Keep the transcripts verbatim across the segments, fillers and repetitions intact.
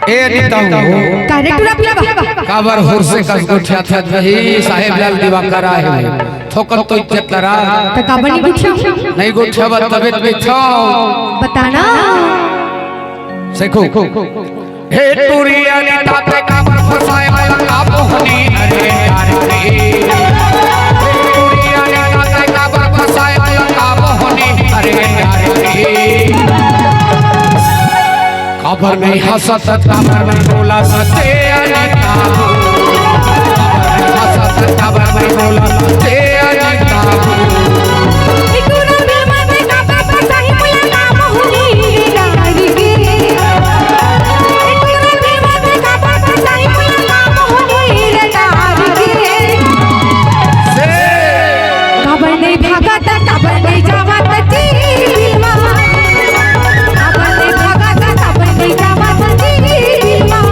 ए अनिता हो। का रे टूरा पिला बा? काबर होर से कस गोठियाथस बही, साहेब लाल दिवाकर आए हे। थोकन तो इज्जत लरा। त काबर नहीं गोठियावंव? नहीं गोठियावंव, तबे तो गोठियावंव। बता ना। देखो। हे टूरी अनिता तैं काबर फसाय मोला मोहनी, अरे यार रे। हे टूरी अनिता तैं काबर फसाय मोला मोहनी, अरे यार रे। काबर नहीं हंसत, काबर नहीं बोलत, ए अनिता हो। काबर नहीं हंसत, काबर नहीं बोलत, ए अनिता हो। से काबर नहीं भागत, काबर नहीं जावत जी दिलवा। काबर नहीं भागत, काबर नहीं जावत जी दिलवा।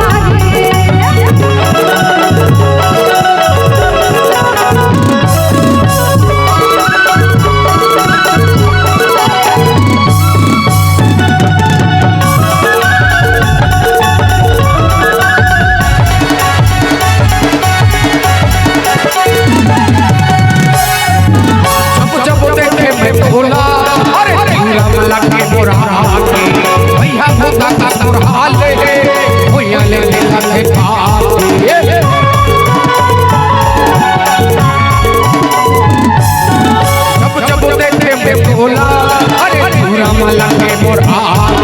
जब जब देखे में भोला, अरे पूरा लगे मोर हाथ। भैया भूता का तोर हाल रे, भैया ले ले लगे बात। जब जब देखे में भोला, अरे पूरा लगे मोर हाथ।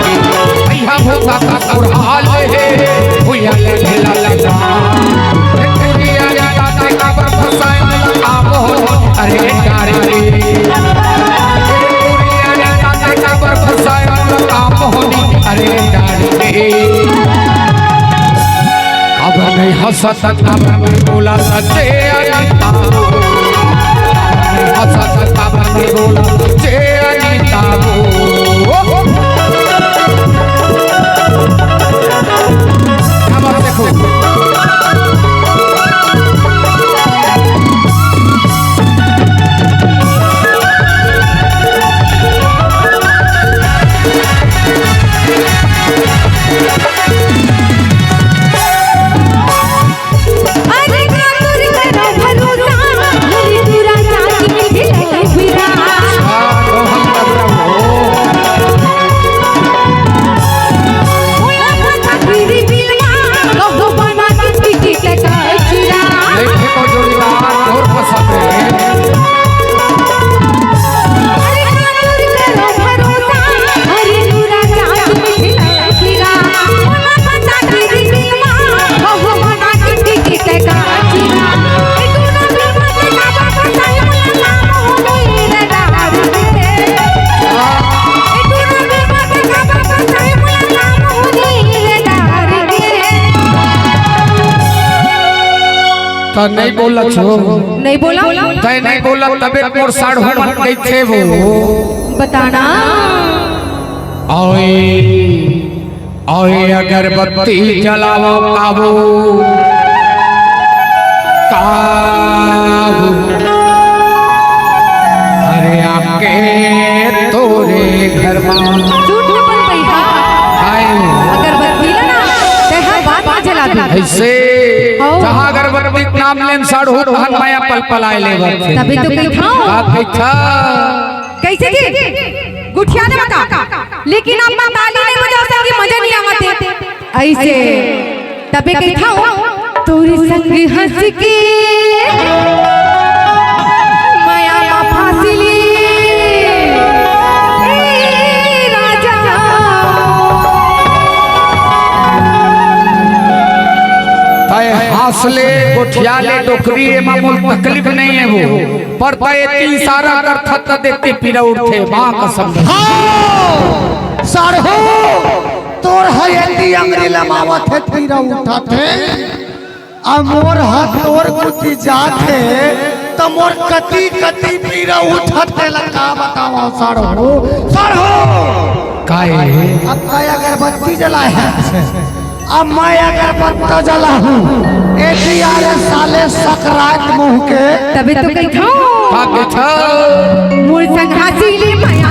भैया भूता का तोर हाल रे, भैया ले ले लगे बात। ए टूरी अनिता तैं काबर फसाय मोला मोहनी, अरे यार रे। ए टूरी अनिता तैं काबर फसाय मोला मोहनी, अरे यार रे। काबर नहीं हंसत, काबर नहीं बोलत, ए अनिता हो। काबर नहीं हंसत, काबर नहीं बोलत, ए अनिता हो। क्या बात है, खूब। अरे का तोर करो भरोसा, मोरी तोरा जाति के ढिलाई बिना। त नहीं बोलत हो। नहीं बोला? तै नहीं बोलत, तबे मोर साढ़ू मन कहिथे वो। बता ना। ओए, ओए अगरबत्ती जलावव काबू, काबू। अरे आके तोरे घर मा। झूठ न बोल भैया। हाय। अगरबत्ती ला ना, तेहा बात में जला दे। ऐसे हो। जहाँ अगरबत्ती के नाम लेन साढ़ू, तहाँ मया पलपलाए ले बरथे। तभी तो कहिथंव। का कहिथा? कैसे जी? गोठिया ले बता। लेकिन अब मैं ताली नहीं बजा सकती, मजा नहीं आवत हे। ऐसे तबे कहिथंव, तोरे संग हंस के मया मा फांसी ले, ए राजा। तै हांस ले, गोठिया ले, डोकरी, एमा मोल तकलीफ नहीं हे वो। पर तै एती इशारा करथस त देख के पीरा उठथे, माँ कसम। हाँ, साढ़ू, तोर ह एती अंगरी लमावत हे, पीरा उठत हे, अउ मोर ह तोर कोती जात हे, त मोर कती कती पीरा उठत हे, ला का बतावंव साढ़ू, साढ़ू। का हे? अब का अगरबत्ती जलाए हस? अब मैं अगरबत्ती जलाहूँ। ए जी, अरे साले सकरात मुँह के। तबे तो कहिथंव। का कहिथा? मोर संग हंसी ले मया